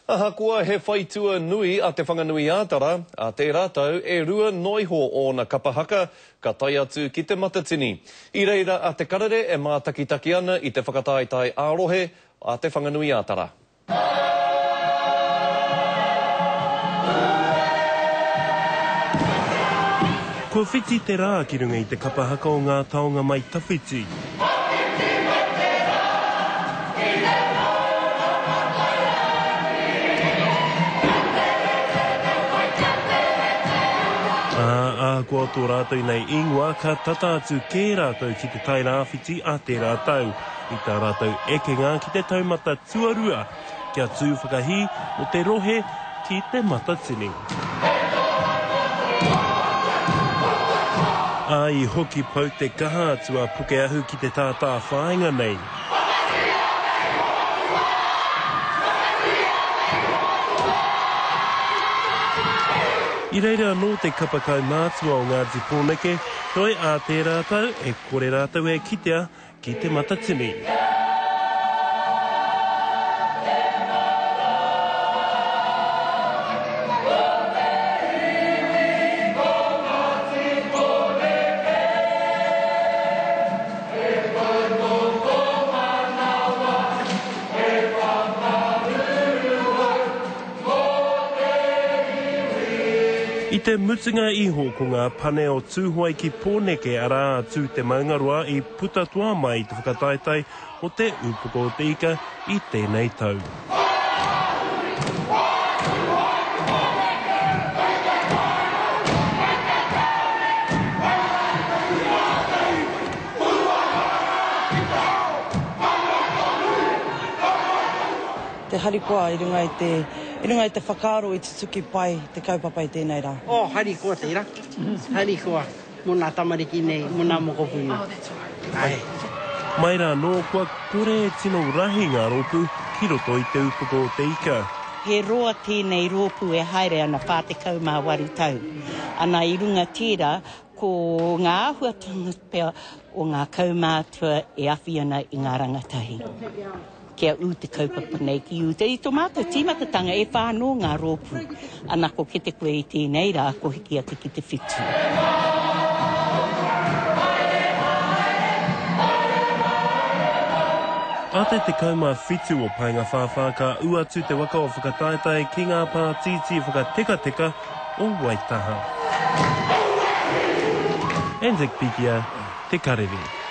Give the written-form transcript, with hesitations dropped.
Ahakoa he whaitua nui a Te Whanganui-ā-Tara, ā tērā tau e rua noa iho ōna kapa haka ka tae atu ki Te Matatini. I reira a Te Karere e mātakitaki ana i te whakataetae ā-rohe a Te Whanganui-ā-Tara. Kua whiti te rā ki runga i te kapa haka o Ngā Taonga Mai Tawhiti. Ā, ahakoa tō rātou nei ingoa, ka tata atu kē rātou ki Te Tai Rāwhiti ā tērā tau, i tā rātou ekenga ki te taumata tuarua, kia tū whakahī mō te rohe ki Te Matatini. Ā, i hoki pau te kaha atu a Pukeahu ki te tātāwhāinga nei. I reira anō te kapa kaumātua o Ngāti Pōneke, heoi ā tērā tau e kore rātou e kitea ki Te Matatini. I te mutunga iho ko ngā pane o Tūhoe ki Pōneke arā a Tū Te Maungaroa i puta toa mai i te whakataetae o Te Ūpoko o Te Ika i tēnei tau. Te harikoa i runga i te, i runga i te whakaaro i tutuki pai te kaupapa i tēnei rā. Oh, harikoa tērā. Harikoa mō nā tamariki nei, mō nā mokopuna. Ae. Mai rā anō, kua kore e tino rahi ngā rōpū ki roto i Te Upoko o Te Ika. He roa tēnei rōpū e haere ana 48 tau. Ana i runga tērā, Ko ngā āhuatanga pea o ngā kaumātua e awhi ana i ngā rangatahi kia ū te kaupapa nei ki uta. I tō mātou tīmatatanga e whā anō ngā rōpū, ana ko kite koe i tēnei rā ko hiki atu ki te whitu. A te 17 o Paengawhāwhā ka ū atu te waka o Whakataetae ki ngā pātītī whakatekateka o Waitaha. Anzac Pikia, Te Karere.